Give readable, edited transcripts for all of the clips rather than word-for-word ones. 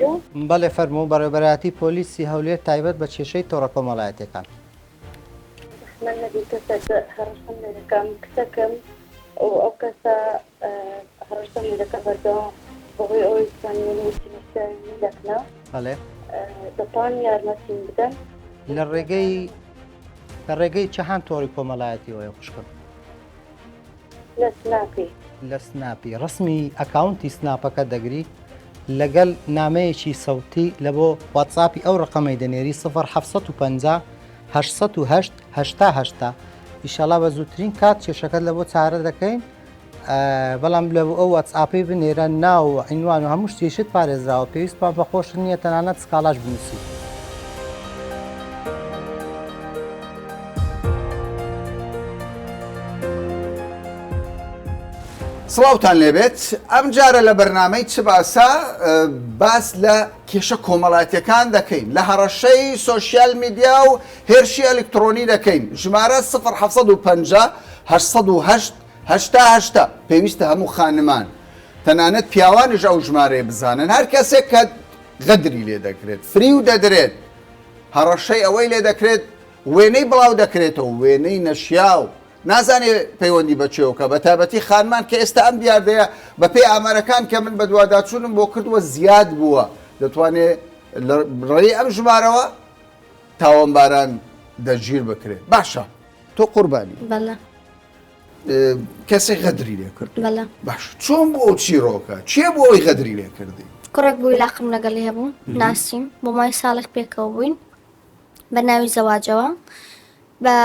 ئەلۆ. بەڵێ فەرموو، بەڕێوەبەرایەتی پۆلیسی هەولێر تایبەت بە کێشەی تۆڕە کۆمەڵایەتیەکان. زەحمەت نەبی کەسێک هەڕەشەم لێ دەکا من کچەکم و ئەو کەسە هەڕەشەم لێ دەکا بەردەوام بەهۆی ئەوەی چەند وێنەیەکی نەشیاوی منی لەکنە بەڵێ. دەتوانن یارمەتیم بدەن؟ لە ڕێگەی لە ڕێگەی چەهان تۆڕی کۆمەڵایەتیەوەیە خوشکم؟ لە سناپی. لە سناپی ڕسمی ئەکاونتی سناپەکە دەگری لەگەل نامەیەکی سەوتی لە بۆ واتساپی ئەو ڕقەمەی دەنێری 0 750 808 هەشتا هەشتا ئیشەڵا بە زووترین کات کێشەکەت لە بۆ چارە دەکەین بەڵام لە ئەو واتساپی بنێرە ناو و عینوان و هەموو شتێشت پارێزراوە پێویستمان بە خۆشت نییە تەنانەت سکاڵاش بنووسی. سڵاوتان لێبێت ئەم جارە لە بەرنامەی چ باسە باس لە کێشە کۆمەڵاتیەکان دەکەین لە هەڕەشەی سۆشیال میدیا و هێرشی ئەلکترۆنی دەکەین ژمارە 1950 808 هەشتا هەشتا پێویستە هەموو خانمان تەنانەت پیاوانیش ئەو ژمارەیە بزانن هەر کەسێک کە غەدری لێ دەکرێت فریو دەدرێت هەڕەشەی ئەوەی لێ دەکرێت وێنەی بڵاو دەکرێتەوە وێنەی نەشیاو نازانێ پەیوەندی بە چێوکە بە تایبەتی خانمان کە ئێستا ئەم دیاردەیە بە پێی ئامارەکان کە من بەدواداچوونم بۆ کردووە زیاد بووە دەتوانێت لە ڕێی ئەم ژمارەوە تاوانباران دەستگیر بکرێت باشە تۆ قوربانی بەڵێ کەسێک غەدری لێ کرد بەڵێ باش چۆن بۆ ئەو چیرۆکە چێ بۆ ئەوی غەدری لێ کردی کوڕێک بوو عیلاقم لەگەڵی هەبوو ناسیم بۆ مای ساڵێک پێکەوە بووین بە ناوی زەواجەوە بە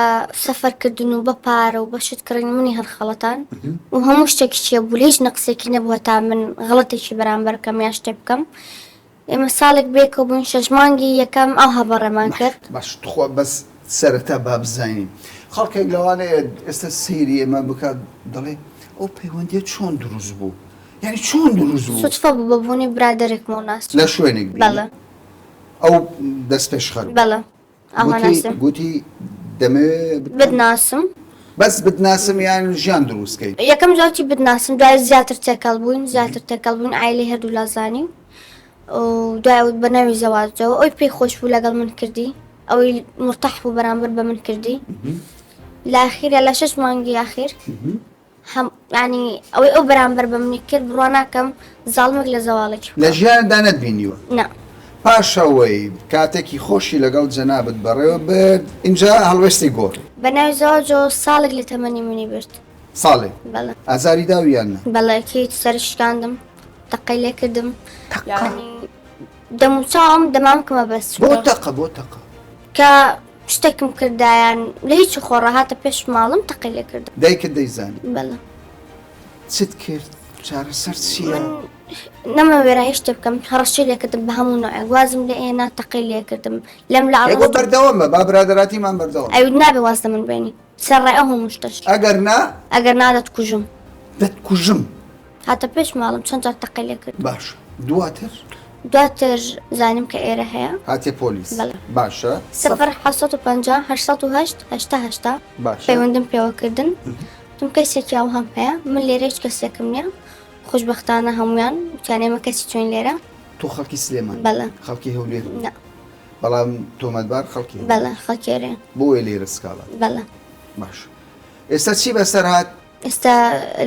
سەفەرکردن و بە پارە و بە شت کڕین منی هەڵخەڵەتان و هەموو شتێکی چێ بوو لە هیچ نەقسێکی نەبوو هەتا من غەڵەتێکی بەرامبەر بکەم یا شتێک بکەم ئێمە ساڵێک بێکەوە بووین شەش مانگی یەکەم ئەوها بەڕێمان کرد. باش تخوا بەس سەرەتا با بزانین خەڵکێک لەوانەیە ئێستا سەیری ئێمە بکات دەڵێ ئەو پەیوەندیە چۆن دروست بوو یعنی چۆن دروست بوو؟ سوتفە بوو بە بوونی برادەرێکمەوە ناسیم. لە شوێنێک بینی؟ بەڵێ. ئەو دەستپێشخەر بوو؟ بەڵێ. ئاوا گوتی ناسیم. گوتی دەمەوێ بتناسم. بەس بتناسم یان ژیان دروست کەین؟ یەکەم جار وتی بتناسم دوای زیاتر تێکەڵ بووین زیاتر تێکەڵ بووین عایلەی هەردوولا زانی و دوای ئەوەی بە ناوی زەواجەوە ئەوی پێی خۆش بوو لەگەڵ من کردی ئەوەی مرتاح بوو بەرامبەر بە من کردی لە ئاخیرا لە شەش مانگی ئاخیر هەم یانی ئەوەی ئەو بەرامبەر بە منی کرد بڕوا ناکەم زاڵمێک لە زەواڵێکی لە ژیانتدا نەتبینیوە؟ نا. پاش ئەوەی کاتێکی خۆشی لەگەڵ جەنابت بەڕێوە برد ئینجا هەڵوێستی گۆڕی. بە ناوی زەواجەوە ساڵێک لە تەمەنی منی برد. ساڵێک؟ بەڵێ. ئازاری داوی یان نا؟ بەڵێ کیت سەری شکاندم تەقەی لێ کردم. تەقە؟ یانی دەموچاوم دەمامکمە بەست. بۆ تەقە بۆ تەقە؟ کە شتێکم کردایان لە هیچ خۆڕا هاتە پێش ماڵم تەقەی لێ کردم. دایکت دەیزانی؟ بەڵێ. چت کرد؟ چارەسەر چییە؟ من نەمەوێرا هیچ شتێ بکەم هەڕەشەی لێ کردم بە هەموو نوعێک وازم لێ هێنا تەقەی لێ کردم لەم لا ئەی بۆ بەردەوام بە با برادەراتیمان بەردەوام ئەی نابێ واز لە من بێنی سەرڕای ئەو هەموو شتەش ئەگەر نا ئەگەر نا دەتکوژم دەتکوژم هاتە پێش ماڵم چەند جار تەقەی لێ کردم. باشە دواتر؟ دواتر زانیم کە ئێرە هەیە. هاتیە پۆلیس؟ بەڵێ. باشە. سفر 750 808 هەشتا هەشتا باشە. پەیوەندیم پێوە کردن وتم کەسێکی ئەوهام هەیە من لێرە هیچ کەسێکم نییە خۆشبەختانە هەموویان وتیان ئێمە کەسی چۆین لێرە. تۆ خەڵکی سلێمانی؟ بەڵێ. خەڵکی هەولێر؟ نا. بەڵام تۆمەتبار خەڵکی هەولێر؟ بەڵێ خەڵکی ئێرەیە. بۆیە لێرە سکاڵات؟ بەڵێ. باشە ئێستا چی بەسەر هات؟ ئێستا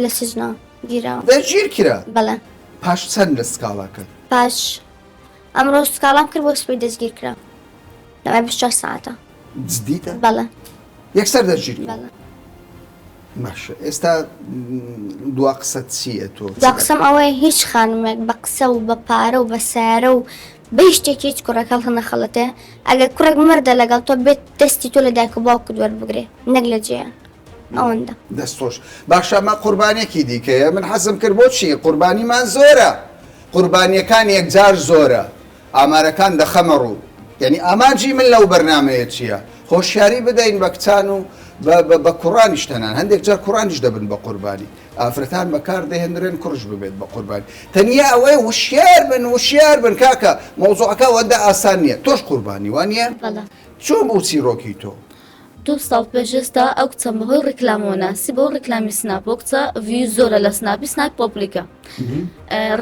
لە سجنە گیراوە. دەستگیر کرا؟ بەڵێ. پاش چەند لە سکاڵاکەت؟ پاش ئەمڕۆ سکاڵام کرد بۆ سبەی دەستگیر کرا لەوای 24 ساعتە. جدیتە؟ بەڵێ. یەکسەر دەستگیر کرا؟ بەڵێ. باشە ئێستا دوا قسەت چییە تۆ؟ دوا قسەم ئەوەیە هیچ خانمێک بە قسە و بە پارە و بە سەیارە و بە هیچ شتێکی هیچ کوڕێک هەڵنەخەڵەتێ ئەگەر کوڕێک مەردە لەگەڵ تۆ بێت دەستی تۆ لە دایک و باوکت وەربگرێ نەک لە جێیان. ئەوەندە. دەست خۆش باشە ئەمە قوربانێکی دیکەیە من حەزم کرد بۆچی قوربانیمان زۆرە قوربانیەکان یەکجار زۆرە ئامارەکان دەخەمە ڕوو یعنی ئامانجی من لەو بەرنمەیە چییە هۆشیاری بدەین بە کچان و بە کوڕانیش تەنان هەندێک جار کوڕانیش دەبن بە قوربانی ئافرەتان بەکار دەهێنرێن کوڕش ببێت بە قوربانی تەنیا ئەوەیە وشیار بن وشیار بن کاکە مەوزوعەکە ئەوەندە ئاسان نییە تۆش قوربانی وانە چۆن بوو چیرۆکی تۆ؟ دوو ساڵ پێش ئێستا ئەو کچەم بەهۆی ڕیکلامەوە ناسی بەو ڕیکلامی سناپ ئەو کچە view زۆرە لە سناپی سناپ public ە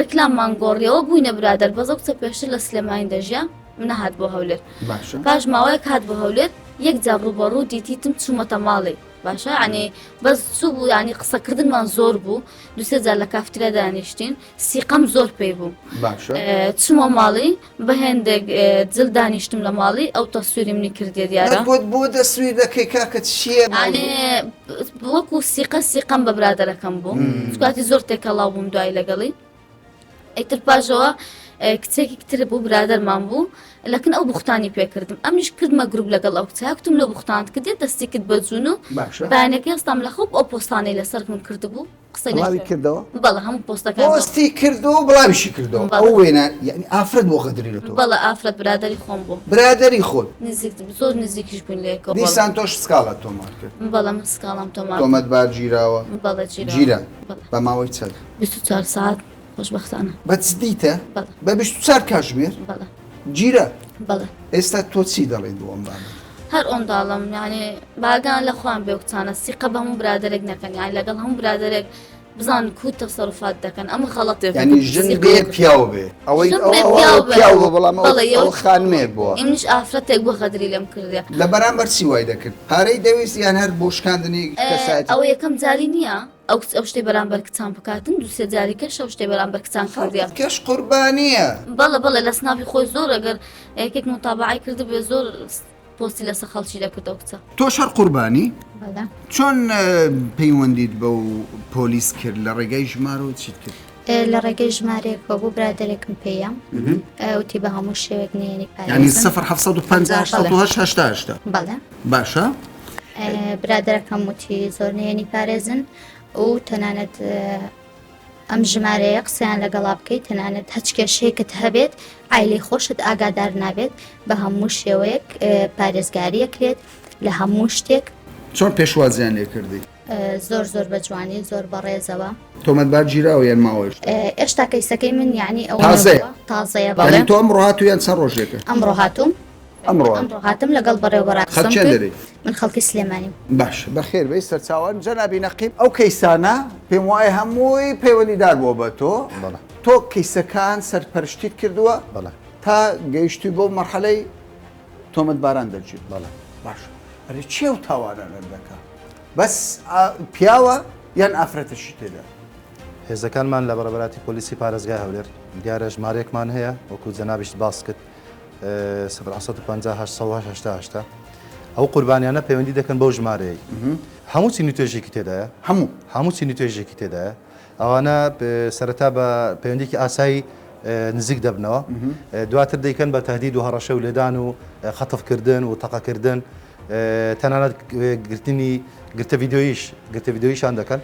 ڕیکلاممان گۆڕیەوە بووینە برادەر بەس ئەو کچە پێشتر لە سلێمانی دەژیا نەهات بۆ هەولێر باشە پاش ماوەیەک هات بۆ هەولێر یەک جار ڕووبەڕوو دیتیتم چوومەتە ماڵی باشە یعنی بەس چوو بوو یعنی قسەکردنمان زۆر بوو دوسێ جار لە کافتریا دانیشتین سیقەم زۆر پێی بوو باشە چوومە ماڵی بە هێندێک جل دانیشتم لە ماڵی ئەو تەسویری منی کردیە دیارە بۆت بۆ دەسویر دەکەی کاکە چییە وەکو سیقە سیقەم بە برادەرەکەم بوو کاتی زۆر تێکەڵاو بووم دوای لەگەڵی ئیتر پاشەوە کچێکی تر بوو برادەرمان بوو لەکن ئەو بوختانی پێکردم ئەمیش کردمە گروپ لەگەڵ ئەو کچە کوتم لۆ بوختانت کردێ دەستی کرد بە جوون و بەیانەکەی هەستام لە خەو ئەو پۆستانەی لەسەر من کردبوو قسەی بڵاوی کردەوە؟ بەڵێ هەموو پۆستەکان پۆستی کردەوە و بڵاویشی کردەوە ئەو وێنە یعنی ئافرەت بۆ غەدری لە تۆ بەڵێ ئافرەت برادەری خۆم بوو برادەری خۆت نزیک زۆر نزیکیش بووین لە یەکەوە دیسان تۆش سکاڵات تۆمار کرد بەڵێ من سکاڵام تۆمار تۆمەتبار گیراوە بەڵێ گیرا گیرا بە ماوەی چەند؟ 24 سەعات خۆشبەختانە. بە جدیتە؟ بەڵێ. بە 24 کاتژمێر؟ بەڵێ. گیرا؟ بەڵێ. ئێستا تۆ چی دەڵێیت بۆ ئەم بابەتە؟ هەر ئۆنداڵم یانی باگان لە خۆیان بێ کچانە سیقە بە هەموو برادەرێک نەکەن یانی لەگەڵ هەموو برادەرێک بزان کو تەسەروفات دەکەن ئەمە غەڵەتێ یانی ژن بێ پیاو بێ ئەوەی ژن بێ پیاو بێ. پیاو بۆ بەڵام ئەو بەڵێ، ئەو خانمێک بووە ئیمنیش ئافرەتێک بۆ غەدری لێم کردێ لە بەرامبەر چی وای دەکرد پارەی دەویست یان هەر بۆ شکاندنی کەسایەتی ئەوە یەکەم جاری نییە ئەو کچ ئەو شتەی بەرامبەر کچان بکاتن دوو سێ جاری کەش ئەو شتەی بەرامبەر کچان کردیە. کەش قوربانیە. بەڵێ بەڵێ لە سناپی خۆی زۆر ئەگەر یەکێک موتابەعەی کردبێ زۆر پۆستی لەسەر خەڵکی دەکرد ئەو کچە. تۆش هەر قوربانی؟ بەڵێ. چۆن پەیوەندیت بەو پۆلیس کرد لە ڕێگای ژمارەوە چیت کرد؟ لە ڕێگەی ژمارەیەکەوە بوو برادەرێکم پێیە وتی بە هەموو شێوەیەک نەیەنی پارێزم. یانی سفر 750 808 88 بەڵێ. باشە. برادەرەکەم وتی زۆر نهێنی پارێزن و تەنانەت ئەم ژمارەیە قسەیان لەگەڵا بکەیت تەنانەت هەچ کێشەیەکت هەبێت عیلی خۆشت ئاگادار نابێت بە هەموو شێوەیەک پارێزگاریە کرێت لە هەموو شتێک. چۆن پێشوازیان لێ کردی؟ زۆر زۆر بە جوانی زۆر بەڕێزەوە. تۆمەتبار گیراوە یان ماوە هێشتا؟ ئێشتا کەیسەکەی من یعنی ئەوە تازەیە تازەیە بەڵێ. یعنی تۆ ئەمڕۆ هاتوو یان چەند ڕۆژێکە؟ ئەمڕۆ هاتووم. ئەمڕۆ ئەمڕۆ هاتم لەگەڵ بەڕێوەبەران قسەم خەڵکی کرد. دەرێی؟ من خەڵکی سلێمانیم. باشە بەخێر بێی سەرچاوان جەنابی نەقیب ئەو کەیسانە پێم وایە هەمووی پەیوەندیدار بووە بە تۆ بەڵێ. تۆ کەیسەکان سەرپەرشتیت کردووە بەڵێ. تا گەیشتووی بەو مەرحەلەی تۆمەتباران دەرگیر بەڵێ. باشە ئەرێ کێ ئەو تاوانانە دەکا بەس پیاوە یان ئافرەتەشی تێدا؟ هێزەکانمان لە بەڕێوەبەرایەتی پۆلیسی پارێزگای هەولێر دیارە ژمارەیەکمان هەیە وەکو جەنابیشت باس کرد سفر 750 808 80 80 ئەو قوربانیانە پەیوەندی دەکەن بەو ژمارەیەی هەموو چین و توێژێکی تێدایە هەموو هەموو چین و توێژێکی تێدایە ئەوانە سەرەتا بە پەیوەندێکی ئاسایی نزیک دەبنەوە دواتر دەیکەن بە تهدید و هەڕەشە و لێدان و خەتفکردن و تەقەکردن تەنانەت گرتنی گرتە ڤیددیویش گرتە ڤیددیویشان دەکەن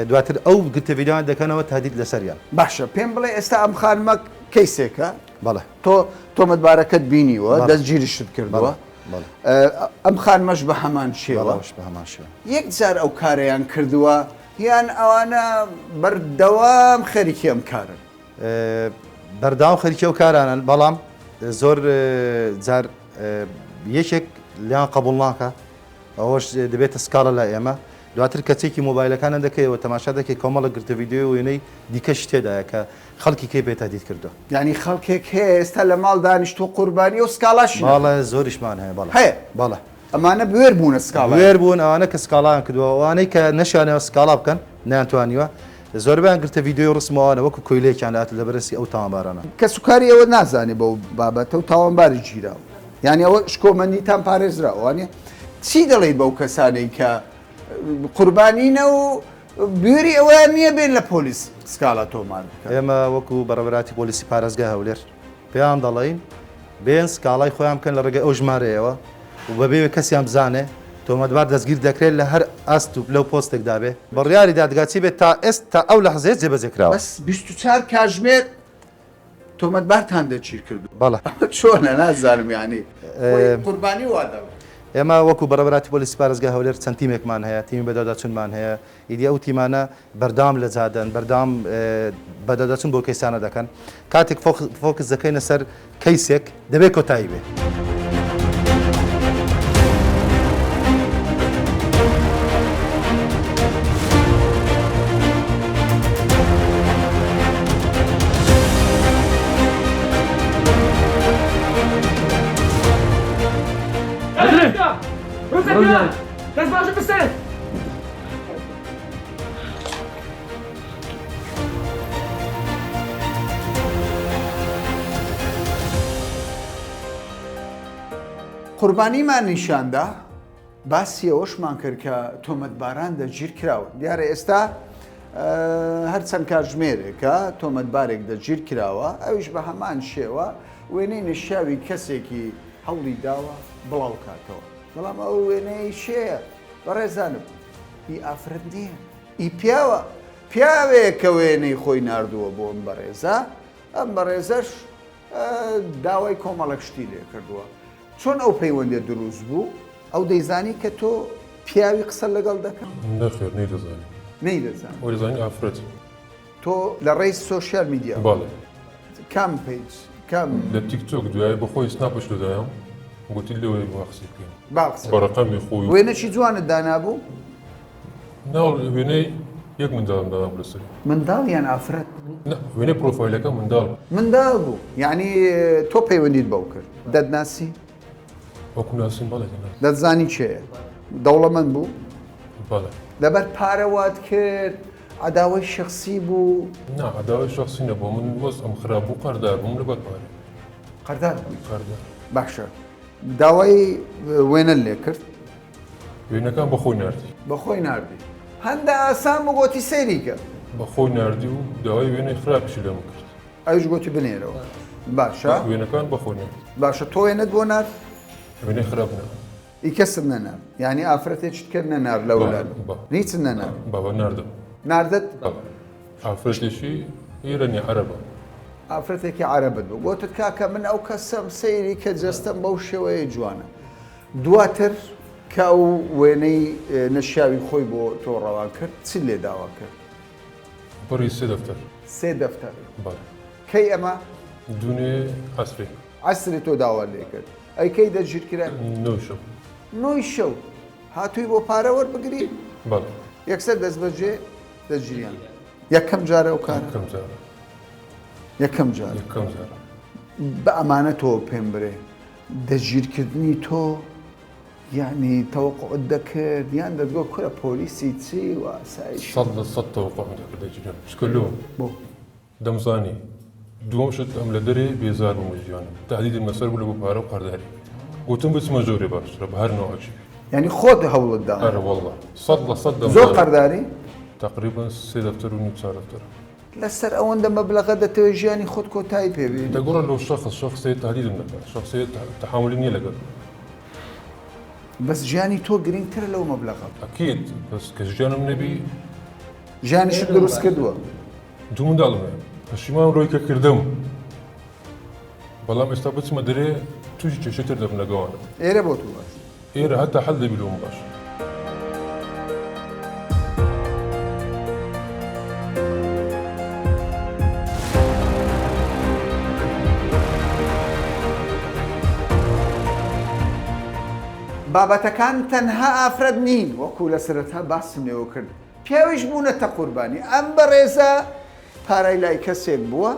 دواتر ئەو گرتە ڤیددیوان دەکەنەوە تهدید لەسەریان باشە پێم بڵێ ئێستا ئەم خانمە کەیسێکە بەڵێ. تۆ تۆمەتبارەکەت بینیوە، بەڵێ. دەستگیریشت کردووە. بەڵێ، بەڵێ. ئەم خانمەش بە هەمان شێوە. بەڵێ، ئەوش بە هەمان شێوە. یەک جار ئەو کارەیان کردووە یان ئەوانە بەردەوام خەریکی ئەم کارەن؟ بەردەوام خەریکی ئەو کارانەن، بەڵام زۆر جار یەکێک لێیان قبوڵ ناکا، ئەوەش دەبێتە سکاڵا لای ئێمە، دواتر کە چێکی مۆبایلەکانیان دەکەیەوە تەماشا دەکەی کۆمەڵێک گرتە ڤیدیۆی و وێنەی دیکەشی تێدایە کە خەڵکی کەی پێ تەهدید کردووە. یانی خەڵکێک هەیە ئێستا لە ماڵ دانیشتووە قوربانیە و سکاڵاشی نەکردووە؟ بەڵێ زۆریشمان هەیە بەڵێ. هەیە؟ بەڵێ. ئەمانە بوێر بوونە سکاڵایان. بوێر بوون ئەوانە کە سکاڵایان کردووە ئەوانەی کە نەشیانەوە سکاڵا بکەن نەیانتوانیوە زۆربەیان گرتە ڤیدیۆی و ڕسم و ئەوانە وەکو کۆیلەیەکیان لە لەبەرەسی ئەو تاوانبارانە. کەسوکاری ئەوە نازانێ بەو بابەتە و تاوانباریش گیراوە. یانی ئەوە شکۆمەندیتان پارێزراوە وانیە؟ چی دەڵێی بەو کەسانەی کە قوربانینە و بوێری ئەوەیان نییە بێن لە پۆلیس سکاڵا تۆمار بکەن؟ ئێمە وەکو بەڕێوەبەرایەتی پۆلیسی پارێزگای هەولێر پێیان دەڵێین بێن سکاڵای خۆیان بکەن لە ڕێگەی ئەو ژمارەیەوە و بەبێ ئەوەی کەسیان بزانێ تۆمەتبار دەستگیر دەکرێت لە هەر ئاست و پلە و پۆستێکدا بێ بڕیاری دادگا چی بێت تا ئێست تا ئەو لەحزەیە جێبەجێ کراوە. بەس 24 کاژمێر تۆمەتبارتان دەستگیر کردووە؟ بەڵێ. ئەمە چۆنە نازانم یانی خۆی قوربانی وا دەڵێ. ئێمە وەکو بەڕێوەبەرایەتی پۆلیسی پارێزگای هەولێر چەند تیمێکمان هەیە، تیمی بەدواداچوونمان هەیە، ئیدی ئەو تیمانە بەردەوام لە جادەن، بەردەوام بەدواداچوون بۆ کەیسانە دەکەن، کاتێک focus دەکەینە سەر کەیسێک دەبێت کۆتایی بێ. گیان دەست باشە بسێت. قوربانیمان نیشاندا باسی ئەوەشمان کرد کە تۆمەتباران دەستگیرکراون. دیارە ئێستا هەر چەند کاتژمێرێکە تۆمەتبارێک دەستگیرکراوە، ئەویش بە هەمان شێوە وێنەی نەشیاوی کەسێکی هەوڵی داوە بڵاوکاتەوە. بەڵام ئەو وێنەیەی کێیە؟ بەڕێزانم ئی ئافرەت نییە، ئی پیاوە. پیاوێک کە وێنەی خۆی ناردووە بۆ ئەم بەڕێزە، ئەم بەڕێزەش داوای کۆمەڵێک شتی لێکردووە. چۆن ئەو پەیوەندیە دروست بوو؟ ئەو دەیزانی کە تۆ پیاوی قسە لەگەڵ دەکا؟ نەخێر نەیدەزانی. نەیدەزانی. ئەو دەزانی ئافرەتی. تۆ لە ڕێی سۆشیال میدیا؟ بەڵێ. کام page؟ کام؟ لە تیک تۆک دوای بە خۆی سناپش دەدایم گوتی لەوەی با قسەی بکەین. با قسە بە ڕەقەمی خۆی. وێنەکی جوانت دانابوو؟ نا وێنەی یەک منداڵم دانابوو لەسەری. منداڵ یان ئافرەت؟ نا وێنەی پرۆفایلەکە منداڵ بوو. منداڵ بوو یانی تۆ پەیوەندیت بەو کرد دەتناسی؟ وەکو ناسین بەڵێ دەناسم. دەتزانی کێیە؟ دەوڵەمەند بوو؟ بەڵێ. لەبەر پارە وات کرد؟ عەداوەی شەخسی بوو؟ نا عەداوەی شەخسی نەبوو من وەزعم خراپ بوو قەردار بووم لەبەر پارە. قەردار بووی؟ قەردار. باشە داوای وێنەت لێ کرد؟ وێنەکان بە خۆی ناردی. بە خۆی ناردی. هەندە ئاسان بوو گۆتی سەیری کە. بە خۆی ناردی و داوای وێنەی خراپیشی لێم کرد. ئەویش گۆتی بنێرەوە. باشە. وێنەکان بە خۆی ناردی. باشە تۆ وێنەت بۆ نارد؟ وێنەی خراپ نا. ئی کەست نەنارد؟ یانی ئافرەتێکت کرد نەنارد لەولا؟ هیچت نەنارد؟ بابا ناردم. ناردت؟ ئافرەتێکی ئێرە نیە عەرەبە. ئافرەتێکی عەرەبت بوو. گۆتت کاکە من ئەو کەسەم سەیری کە جەستەم بەو شێوەیە جوانە. دواتر کە ئەو وێنەی نەشیاوی خۆی بۆ تۆ ڕەوان کرد، چیت لێ داوا کرد؟ بڕی سێ دەفتەر. سێ دەفتەر؟ بەڵێ. کەی ئەمە؟ دوونێ عەسرێ. عەسرێ تۆ داوات لێ کرد. ئەی کەی دەستگیر کرای؟ نۆی شەو. نۆی شەو هاتووی بۆ پارە وەربگری؟ بەڵێ. یەکسەر دەستبەجێ دەستگیریان کرد. یەکەم جارە ئەو کارە؟ یەکەم جارە. یەکەم جارە؟ یەکەم جارە. بە ئەمانەتەوە پێم برێ دەستگیرکردنی تۆ یانی تەوەقوعت دەکرد یان دەتگۆ کورە پۆلیسی چی و ئاسایشی؟ 100% تەوەقوعم دەکرد دەستگیرم چونکە لۆ؟ بۆ؟ دەمزانی دووەم شت ئەم لە دەرێ بێزار بووم لە ژیانم تەهدیدم لەسەر بوو لە بۆ پارە و قەرداری گوتم بچمە ژۆرێ باشترە بە هەر نەوعێکی بێ. یانی خۆت هەوڵت دا؟ ئەرە وەڵڵا 100% دەمزانی. زۆر قەرداری؟ تەقریبەن سێ دەفتەر و نیو چوار دەفتەر. لەسەر ئەوەندە مەبلەغە دەتەوێت ژیانی خۆت کۆتایی پێ بێنی؟ دەگۆڕە لۆ شەخس، شەخسێ تەهدیدم دەکات، شەخسێ تەحەمولی نییە لەگەڵم. بەس ژیانی تۆ گرنگترە لەو مەبلەغە. ئەکید، بەس کە ژیانم نەبی. ژیانیشت دروست کردووە؟ دوو منداڵم هەیە. پەشیمانم لەوەی کە کردم، بەڵام ئێستا بچمە دەرێ تووشی کێشەی تر دەبم لەگەڵیانم. ئێرە بۆ تۆ باشە؟ ئێرە هەتا حەل دەبی لۆم باشە. بابەتەکان تەنها ئافرەت نین وەکو لە سەرەتا باسم لێوە کرد پیاویش بوونەتە قوربانی ئەم بەڕێزە پارای لای کەسێک بووە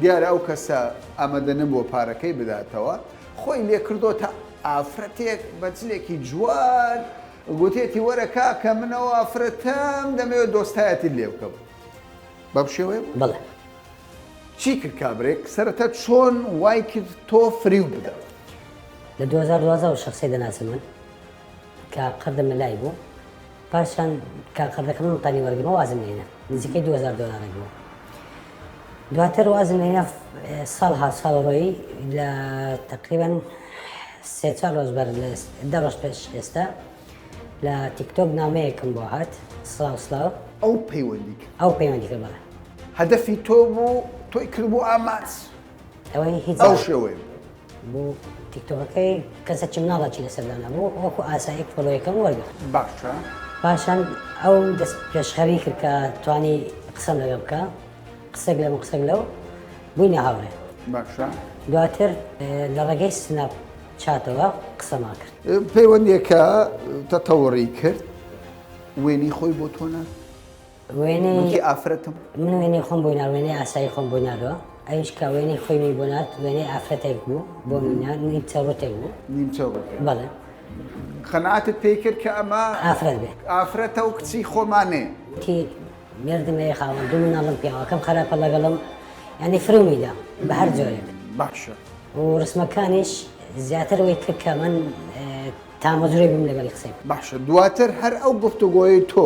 دیارە ئەو کەسە ئامادە نەبووە پارەکەی بداتەوە، خۆی لێکردۆتە ئافرەتێک بە جلێکی جوان، گوتێتی وەرە کاکە من ئەو ئافرەتەم دەمەوێت دۆستایەتیت لێ بکەم. بەم شێوەیە بوو؟ بەڵێ. چی کرد کابرێک؟ سەرەتا چۆن وای کرد تۆ فریو بدا؟ لە 2012 ئەو شەخسەی دەناسم من کە قەردم لە لای بوو پاشان کە قەردەکەم نەمتانی وەرگرمەوە وازم لێ هێنا نزیکەی 2000 دۆلارێک بوو دواتر وازم لێ هێنا ساڵ هات ساڵ ڕۆیی لە تقریبا سێ چوار ڕۆژ بەر لە دە ڕۆژ پێش ئێستا لە تیکتۆک نامەیەکم بۆ هات سڵاو سڵاو ئەو پەیوەندی کرد ئەو پەیوەندی کرد بەڵێ هەدەفی تۆ بوو تۆی کردبوو ئامانج ئەوەی هیچ ئەو شێوەیە بوو. بوو تیکتۆکەکەی کەسەکی مناڵەکی لەسەر دانابوو وەکو ئاساییک follow یەکەم وەرگرت. باشە. پاشان ئەو دەست پێشخەری کرد کە توانی قسەم لەگەڵ بکا قسەک لەم قسەک لەو بووینە هاوڕێ. باشە. دواتر لە ڕێگەی سناپ چاتەوە قسەمان کرد. پەیوەندیەکە تەتەوڕی کرد وێنەی خۆی بۆ تۆ نارد؟ وێنەی وتی ئافرەتم. من وێنەی خۆم بۆی نارد وێنەی ئاسایی خۆم بۆی ناردوە ئەویش کە وێنەی خۆی منی بۆ نارد وێنەی ئافرەتێک بوو بۆ منی نارد نیمچە ڕوتێک بوو نیمچە ڕوتێک بەڵێ. قەناعەتت پێی کرد کە ئەمە ئافرەت بێ؟ ئافرەتە و کچی خۆمانێ. وتی مێردم هەیە خاوەن دوو مناڵم پیاوەکەم خراپە لەگەڵم یانی فریومی دا بە هەر جۆرێک. باشە. و ڕسمەکانیش زیاتر وەی کرد کە من تامەزرۆی بم لەگەڵی قسەی بکەم. باشە دواتر هەر ئەو گفتوگۆیەی تۆ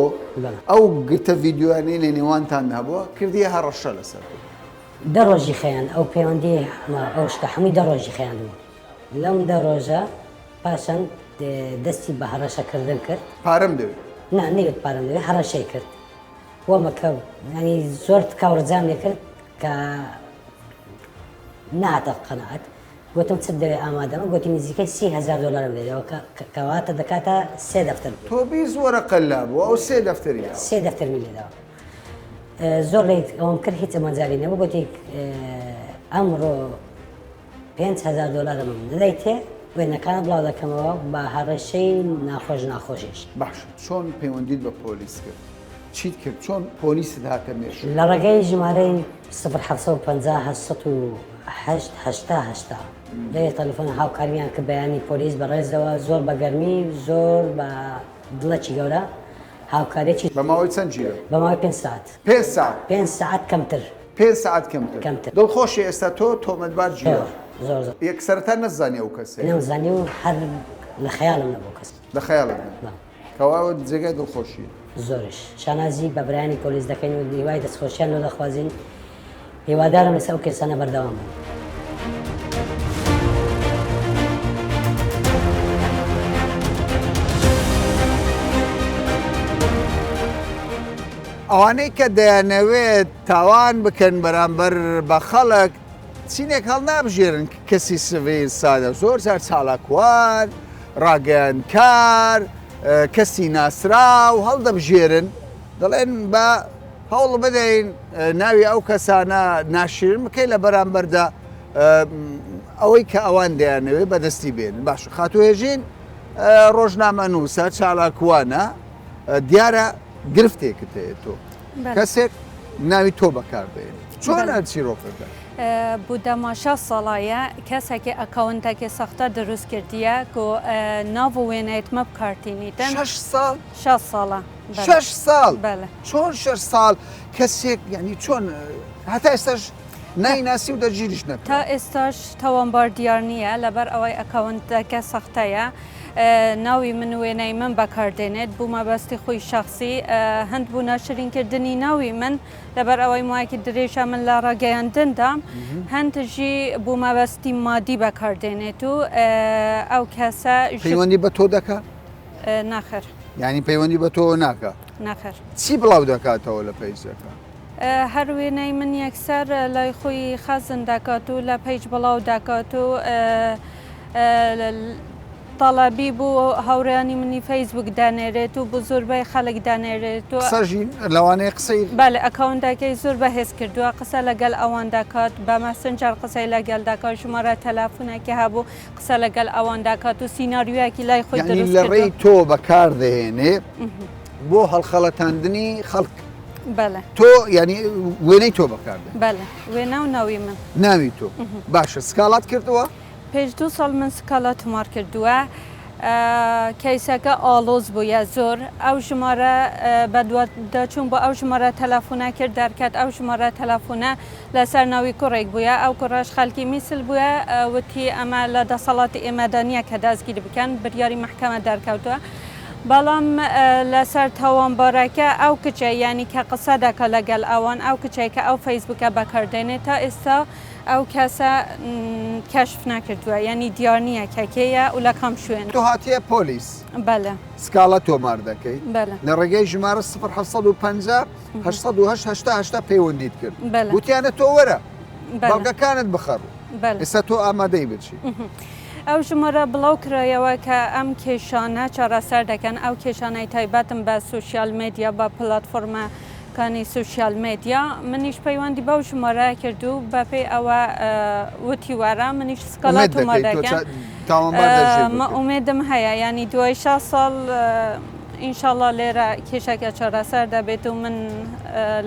ئەو گرتە ڤیدیۆیانەی لە نێوانتاندا هەبووە کردیە هەڕەشە لەسەر تۆ؟ دە ڕۆژی خەیاند ئەو پەیوەندی ئەو شتە هەمووی دە ڕۆژی خەیاندبوو لەم دە ڕۆژە پاشان دەستی بە هەڕەشە کردن کرد. پارەم دەوێ. نا نەیوت پارەم دەوێ هەڕەشەی کرد وەمەکە ینی زۆر تکا و ڕجام لێ کرد کە نەهاتە قەناعەت گوتم چت دەوێ ئامادەمە گوتی نزیکەی 30هزار دلارم لێدەوە کەواتە دەکاتە سێ دەفتەر. تۆ 20 وەرەقە لابوو ئەو سێ دەفتەری سێ دەفتەرمی لێداوە. زۆر لێت ئەوم کرد هیچ مەجالی نەبوو گوتی ئەمڕۆ 5هزار دلارم نەدەیتێ وێنەکان بڵاو دەکەمەوە بە هەڕەشەی ناخۆش ناخۆشیش. باش چۆن پەیوەندیت بە پۆلیس کرد؟ چیت کرد؟ چۆن پۆلیست هاتە مێشک؟ لە ڕێگەی ژمارەی 0750 808 80 80 لێ تەلەفۆن هاوکاریان کرد بەیانی پۆلیس بە ڕێزەوە زۆر بە گەرمی زۆر بە دڵێکی گەورە هاوکاریی. بە ماوەی چەند گیرە؟ بە ماوەی پێنج سەعات. پێنج سەعات؟ پێنج سەعات کەمتر. پێنج سەعات کەمتر. کەمتر. دڵخۆشی ئێستا تۆ تۆمەتبار گیرا؟ زۆر زۆر زۆر. یەک سەرەتا نەتزانی ئەو کەسەیە؟ نەمزانی و هەر لە خەیاڵم نەبوو ئەو کەسە. لە خەیاڵت نەبوو. بەڵێ. کەوا ئەوە جێگای دڵخۆشییە. زۆریش. شانازی بە برایانی پۆلیس دەکەین و هیوای دەستخۆشیان لۆ دەخوازین. هیوادارم لەسەر ئەو کەسانە بەردەوام بن. ئەوانەی کە دەیانەوێت تاوان بکەن بەرامبەر بە خەڵک چینێک هەڵنابژێرن کەسی سڤیل سادە زۆر جار چالاکوان ڕاگەیاندکار کەسی ناسراو هەڵدەبژێرن دەڵێن بە هەوڵ بدەین ناوی ئەو کەسانە ناشرین بکەین لە بەرامبەردا ئەوەی کە ئەوان دەیانەوێت بەدەستی بێن باش خاتو هێژین ڕۆژنامە نووسە چالاکوانە دیارە گرفتێکت هەیە تۆ کەسێک ناوی تۆ بەکاردێن چۆن چیرۆکەکە بۆ دەما شەش ساڵایە کەسێکی ئەکاونتەکی ساختە دروست کردیە کو ناو و وێنەیت مە بکارتینیتن شەش ساڵ شەش ساڵە شەش ساڵ چۆن شەش ساڵ کەسێک یعنی چۆن هەتا ئێستاش نایناسی و دەستگیریش نەکراوە؟ تا ئێستاش تاوانبار دیار نییە لەبەر ئەوەی ئەکاونتەکە سەختەیە ناوی من وێنەی من بەکاردێنێت بۆ مەبەستی خۆی شەخسی هەند بۆ ناشرینکردنی ناوی من لەبەر ئەوەی مایکی درێژە من لە ڕاگەیاندندام هەندژی بۆ مەبەستی مادی بەکاردێنێت و ئەو کەسە پەیوەندی بە تۆ دەکا؟ ناخێر. یانی پەیوەندی بە تۆوە ناکا؟ نەخێر. چی بڵاو دەکاتەوە لە پەیجەکە؟ هەر وێنەی من یەکسەر لای خۆی خەزن دەکات و لە پەیج بڵاو دەکات و تەڵەبی بۆ هاوڕێیانی منی فەیسبوک دەنێرێت و بۆ زۆربەی خەڵک دەنێرێت و قسەژی لەوانەیە قسەی بەڵێ ئەکاونتەکەی زۆر بەهێز کردووە قسە لەگەڵ ئەوان دەکات بە مەسنجەر قسەی لەگەڵ دەکات ژمارە تەلەفونێکی هەبوو قسە لەگەل ئەوان دەکات و سیناریۆیەکی لای خۆی یعنی دروست لە کردووە. ڕێی تۆ بەکار دەهێنێ بۆ هەڵخەڵەتاندنی خەڵک. بەڵێ. تۆ یعنی وێنەی تۆ بەکار دەهێنێ. بەڵێ وێنە و ناوی من. ناوی تۆ. باشە سکاڵات کردووە؟ پێش دوو ساڵ من سکاڵا تۆمار کردووە. کەیسەکە ئاڵۆز بوویە زۆر ئەو ژمارە بەدواداچوون بۆ ئەو ژمارە تەلەفۆنە کرد دەرکەت ئەو ژمارە تەلەفۆنە لەسەر ناوی کوڕێک بوویە ئەو کوڕەش خەلکی میسل بووە وتی ئەمە لە دەسەڵاتی ئێمەدا نییە کە دەستگیر بکەن بریاری مەحکەمە دەرکەوتووە بەڵام لەسەر تاوانبارەکە ئەو کچە یعنی کە قسە دەکا لەگەل ئەوان ئەو کچەی کە ئەو فەیسبووکە بەکاردێنێت تا ئێستا ئەو کەسە کەشف نەکردووە یعنی دیار نییە کە کێیە و لە کام شوێنە. تۆ هاتیە پۆلیس بەلێ. سکاڵا تۆمار دەکەی بەلێ. لە ڕێگەی ژمارە 0750 808 80 80 پەیوەندیت کرد بەلێ. وتیانە تۆ وەرە بەلێ. بەڵگەکانت بخەڕوو بەلێ. ئێستا تۆ ئامادەی بچی. ئەو ژمارە بڵاو کرایەوە کە ئەم کێشانە چارەسەر دەکەن ئەو کێشانەی تایبەتم بە سۆشیال مێدیا بە پلاتفۆرمە کانی سۆشیال مێدیا منیش پەیوەندی بەو ژمارە کرد و بەپێی ئەوە وتی وەرە منیش سکاڵا ئومێد تۆمار دەکەی تۆ دەکەم تاوانبار دەستگیر مە بکرێ؟ ئومێدم هەیە یانی دوای 6 ساڵ ئینشاڵڵا لێرە کێشەکە چارەسەر دەبێت و من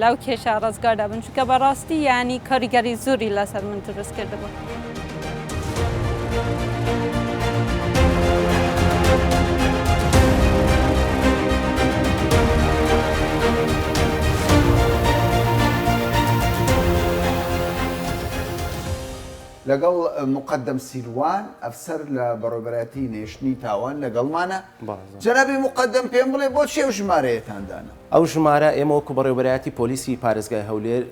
لەو کێشە ڕزگار دەبم چونکە بەڕاستی یانی کاریگەری زۆری لەسەر من دروست کردبوو. لەگەڵ موقەدەم سیروان ئەفسەر لە بەڕێوەبەرایەتی نەهێشتنی تاوان لەگەڵمانە. جەنابی موقەدەم پێم بڵێ بۆچی ئەو ژمارەیەتان دانا؟ ئەو ژمارە ئێمە وەکو بەڕێوەبەرایەتی پۆلیسی پارێزگای هەولێر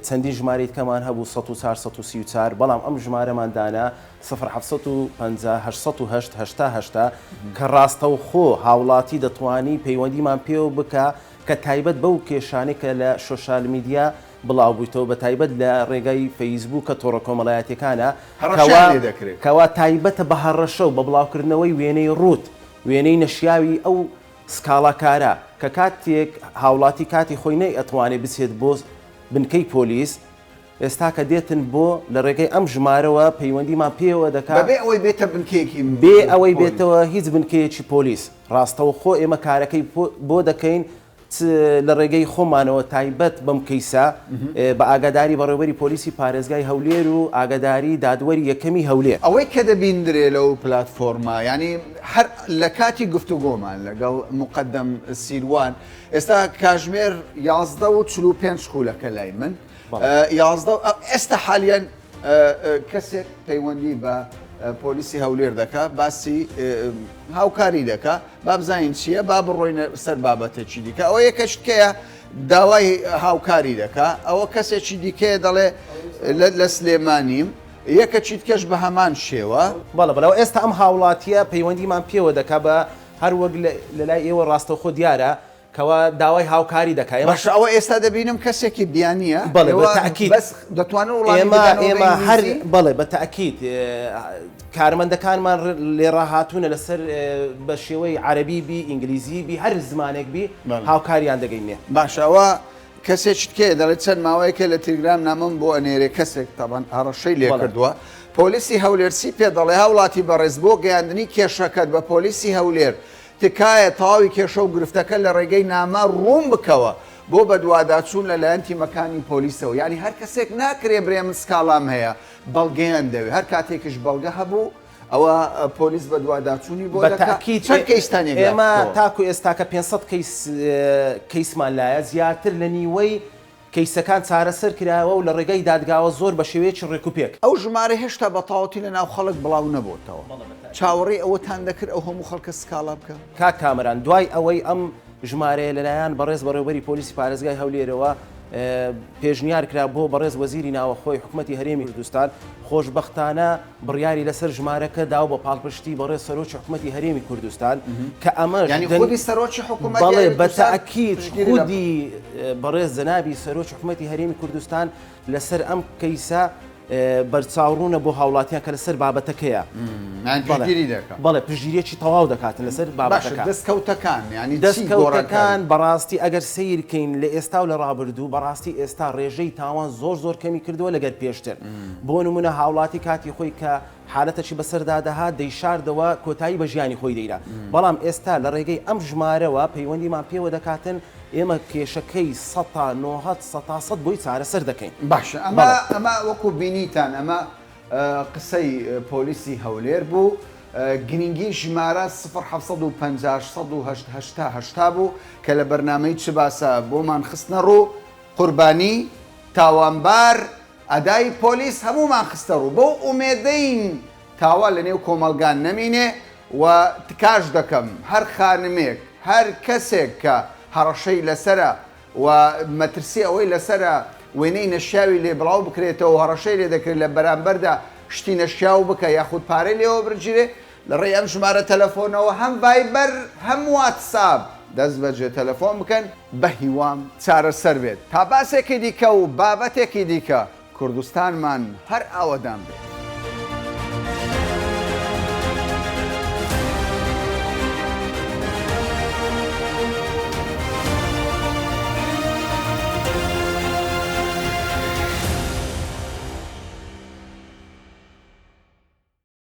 چەندین ژمارەی دیکەمان هەبوو 104 134 بەڵام ئەم ژمارەمان دانا 0 750 808 80 80 کە ڕاستەوخۆ هاوڵاتی دەتوانی پەیوەندیمان پێوە بکا کە تایبەت بەو کێشانەی کە لە شۆشال میدیا بڵاو بوویتەوە بە تایبەت لە ڕێگای فەیسبووکە تۆڕە کۆمەڵایەتیەکانە هەڕەشەیان لێ دەکرێت. کەوا تایبەتە بە هەڕەشە و بە بڵاوکردنەوەی وێنەی ڕووت وێنەی نەشیاوی ئەو سکاڵاکارە کە کاتێک هاوڵاتی کاتی خۆی نەیئەتوانێ بچێت بۆ بنکەی پۆلیس ئێستا کە دێتن بۆ لە ڕێگەی ئەم ژمارەوە پەیوەندیمان پێوە دەکا بەبێ ئەوەی بێتە بنکەیەکی بێ ئەوەی بێتەوە هیچ بنکەیەکی پۆلیس ڕاستەوخۆ ئێمە کارەکەی بۆ دەکەین چ لە ڕێگەی خۆمانەوە تایبەت بەم کەیسە بە ئاگاداری بەڕێوبەری پۆلیسی پارێزگای هەولێر و ئاگاداری دادوەری یەکەمی هەولێر. ئەوەی کە دەبیندرێ لەو پلاتفۆرمە یانی هەر لە کاتی گفتوگۆمان لەگەڵ موقەدەم سیروان ئێستا کاژمێر 11 و 45 خولەکە لای من 11 ئێستا حالیان کەسێک پەیوەندی بە پۆلیسی هەولێر دەکا باسی هاوکاری دەکا با بزانین چییە با بڕۆینە سەر بابەتێکی دیکە ئەوە یەکەشتکەیە داوای هاوکاری دەکا ئەوە کەسێکی دیکەیە دەڵێ لە سلێمانیم یەکە چیتکەش بە هەمان شێوە. بەڵێ بەڵێ ئێستا ئەم هاوڵاتیە پەیوەندیمان پێوە دەکا بە هەر وەک لە لای ئێوە ڕاستەوخۆ دیارە کەوا داوای هاوکاری دەکا ئێمە. باشە ئەوە ئێستا دەبینم کەسێکی بیانیە بەڵێ بە تەئکید بەس دەتوانن وڵامی ئێمە بدەنەوە بە ئێمە هەر ئینگلیزی؟ بەڵێ بە تەئکید کارمەندەکانمان لێڕاهاتوونە لەسەر بە شێوەی عەرەبی بی ئینگلیزی بی هەر زمانێک بی بەڵێ. هاوکاریان دەگەینێ. باشە ئەوە کەسێکت کێیە دەڵێ چەند ماوەیەکە لە تیلگرام نامەم بۆ ئەنێرێ کەسێک تەبعەن هەڕەشەی لێ بەڵێ. کردووە پۆلیسی هەولێر چی پێ دەڵێ هاوڵاتی بەڕێز بۆ گەیاندنی کێشەکەت بە پۆلیسی هەولێر تکایە تەواوی کێشە و گرفتەکە لە ڕێگەی نامە ڕوون بکەوە بۆ بەدواداچوون لە لایەن تیمەکانی پۆلیسەوە یانی هەر کەسێک ناکرێ برێ من سکاڵام هەیە بەڵگەیان دەوێ هەر کاتێکیش بەڵگە هەبوو ئەوە پۆلیس بەدواداچوونی بۆ بە دەکا تەئکید چەند کەیستان یەکلا ئێمە کردەوە؟ تاکو ئێستاکە 500 کەیس کەیسمان لایە زیاتر لە نیوەی کەیسەکان چارەسەر کراوە و لە ڕێگای دادگاوە زۆر بە شێوەیەکی ڕێکوپێک. ئەو ژمارە هێشتا بە تەواوەتی لە ناو خەڵک بڵاو نەبۆتەوە. چاوەڕێی ئەوەتان دەکرد ئەو هەموو خەڵکە سکاڵا بکا؟ کاک کامەران دوای ئەوەی ئەم ژمارەیە لەلایەن بەڕێز بەڕێوەبەری پۆلیسی پارێزگای هەولێرەوە پێشنیار کرا بۆ بەڕێز وەزیری ناوەخۆی حکومەتی هەرێمی کوردستان، خۆشبەختانە بڕیاری لەسەر ژمارەکە دا و بە پاڵپشتی بەڕێز سەرۆکی حکومەتی هەرێمی کوردستان کە ئەمەش یانی خودی سەرۆکی حکومەتی بەڵێ هەرێمی بە کوردستان تەئکید پشتگیری لە خودی بەڕێز جەنابی سەرۆکی حکومەتی هەرێمی کوردستان لەسەر ئەم کەیسە بەرچاوڕوونە بۆ هاوڵاتیان کە لەسەر بابەتەکەیە. یانی بەڵێ پشتگیری دەکا. بەڵێ پشتگیریەکی تەواو دەکاتن لەسەر باشە بابەتەکە. دەستکەوتەکان یانی چی دەستکەوتەکان گۆڕانکاری؟ بەڕاستی ئەگەر سەیر کەین لە ئێستا و لە ڕابردوو بەڕاستی ئێستا ڕێژەی تاوان زۆر زۆر کەمی کردووە لەگەر پێشتر بۆ نمونە هاوڵاتی کاتی خۆی کە حالەتەکی بەسەردا دەهات دەیشاردەوە کۆتایی بە ژیانی خۆی دەینا بەڵام ئێستا لە ڕێگەی ئەم ژمارەوە پەیوەندیمان پێوە دەکاتن ئێمە کێشەکەی سەتا نۆهەد سەتا سەد بۆی چارەسەر دەکەین. باشە ئەمە بەڵێ. ئەمە وەکو بینیتان ئەمە قسەی پۆلیسی هەولێر بوو گرینگی ژمارە سفر 750 108 80 80 بوو کە لە بەرنامەی چ باسە بۆمان خستنە ڕوو قوربانی تاوانبار ئەدای پۆلیس هەموومان خستە ڕوو بەو ئومێدەین تاوان لە نێو کۆمەڵگا نەمینێ و تکاش دەکەم هەر خانمێک هەر کەسێک کە هەڕەشەی لەسەرە و مەترسی ئەوەی لەسەرە وێنەی نەشیاوی لێ بڵاو بکرێتەوە و هەڕەشەی لێ دەکرێت لە بەرامبەردا شتی نەشیاو بکە یاخود پارەی لێوە برگیرێ لە ڕێی ئەم ژمارە تەلەفۆنەوە هەم ڤایبەر هەم واتساپ دەست بەجێ تەلەفۆن بکەن بەهیوام چارەسەر بێت تا باسێکی دیکە و بابەتێکی دیکە کوردستانمان هەر ئاوەدان بێت.